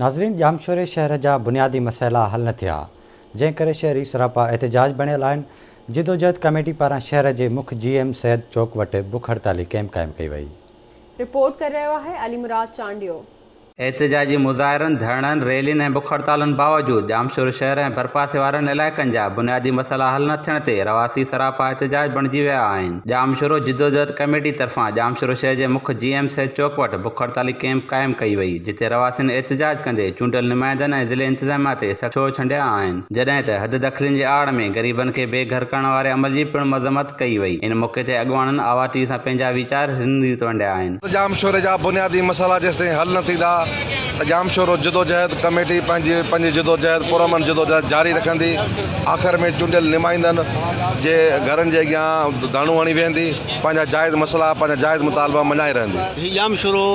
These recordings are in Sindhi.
ناظرين ڄامشوري شهر جا بنيادي مسئلا حل نه ٿيا جنهن ڪري شهري سراپا احتجاج بڻيل آهن جدوجهد ڪميٽي پاران شهر جي مک جي ايم سيد چوڪ وٽ بک هڙتالي ڪئمپ قائم ڪئي وئي. رپورٽ ڪري رهيو آهي علي مراد چانڊيو. احتجاجي مظاهرن، ڌرڻن، ريلين ۽ بک هڙتالن باوجود ڄامشورو شهر ۽ ڀرپاسي وارن علائقن جا بنيادي مسئلا حل نه ٿيڻ تي رهواسي سراپا احتجاج بڻجي ويا آهن. ڄامشورو جدوجهد ڪميٽي طرفان ڄامشورو شهر جي مک جي ايم سيد چوڪ وٽ بک هڙتالي ڪئمپ قائم ڪئي وئي، جتي رهواسين احتجاج ڪندي چونڊيل نمائندن ۽ ضلعي انتظاميا تي سخت ڇوهه ڇنڊيا آهن، جڏهن ته حد دخلين جي آڙ ۾ غريبن کي بي گهر ڪرڻ واري عمل جي پڻ مذمت ڪئي وئي. ان موقعي تي اڳواڻن آواز ٽي وي سان پنهنجا ويچار هن ريت ونڊيا آهن. ڄامشوري جا بنيادي مسئلا جيستائين حل نه ٿيندا ته ڄامشورو جدوجهد ڪميٽي پنهنجي پنهنجي جدوجهد پرامن جدوجهد جاري رکندي آخر ۾ چونڊيل نمائندن جي گهرن جي اڳيان ڌرڻو هڻي ويهندي پنهنجا جائز مسئلا پنهنجا جائز مطالبا مڃائي رهندي. هي ڄامشورو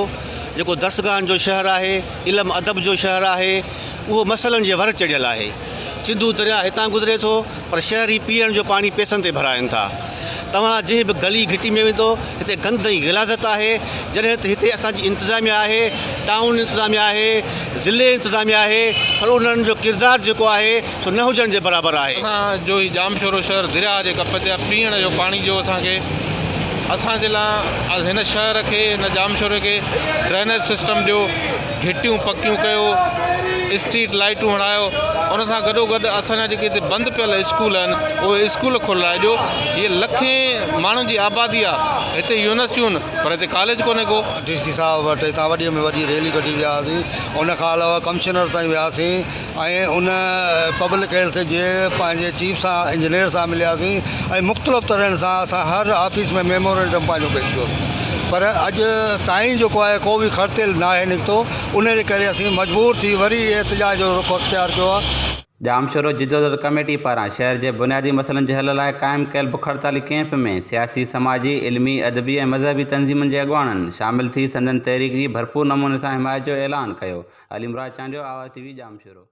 جيڪو درسگاهن جو شهر آهي، علم ادب جو شهر آهي، اهو مسئلن جي ور چڙهيل آهي. سنڌو درياء هتان گذري ٿو پر شهري پيئڻ جو پاڻي پئسن تي ڀرائين ٿا. توهان جنهن به گلي گهٽي ۾ ويندو هتي گند ۽ غلاظت آهي جڏهن ته هتي اسان جي انتظاميا آهي، ٽائون انتظاميا آهي، ضلعي انتظاميا آهي پر انهن جو ڪردار جيڪو آهي سو نه هجڻ جي برابر آهي. اسان جو هي ڄامشورو شهر درياهه جي ڪپ تي آهي پيئڻ جو پاڻي جو اسان کي اسان جي لاء هن شهر کي هن ڄامشوري کي ڊرينيج سسٽم ڏيو گهٽيون پڪيون ڪيو اسٽريٽ لائيٽون هڻايو ان سان گڏو گڏ اسان جا جيڪي هتي بند پيل اسڪول آهن اهي اسڪول کولرائي ڏيو هي لکين ماڻهن جي آبادي آهي هتي يونيورسٽيون پر هتي ڪاليج ڪونهي ڪو. ڊي سي صاحب وٽ هتان وڏي ۾ وڏي ريلي ڪڍي وياسين ان کان علاوه ڪمشنر تائين وياسين ۽ ان پبلڪ هيلٿ جي پنهنجي چيف سان انجنيئر سان ملياسين ۽ مختلف طرحن سان اسان هر آفيس ۾ ميمورنڊم پنهنجو پيش ڪيوسين پر اڄ تائين جيڪو آهي ڪو به کڙتيل ناهي نڪتو ان جي ڪري اسين مجبور ٿي وري احتجاج جو رخ اختيار ڪيو آهي. ڄامشورو جدوجھد ڪميٽي پاران شهر جي بنيادي مسئلن جي حل لاء قائم ڪيل بک هڙتالي ڪئمپ ۾ سياسي، سماجي، علمي، ادبي ۽ مذهبي تنظيمن جي اڳواڻن شامل ٿي سندن تحريڪ جي ڀرپور نموني سان حمايت جو اعلان ڪيو. علي مراد چانڊيو، آواز ٽي وي، ڄامشورو.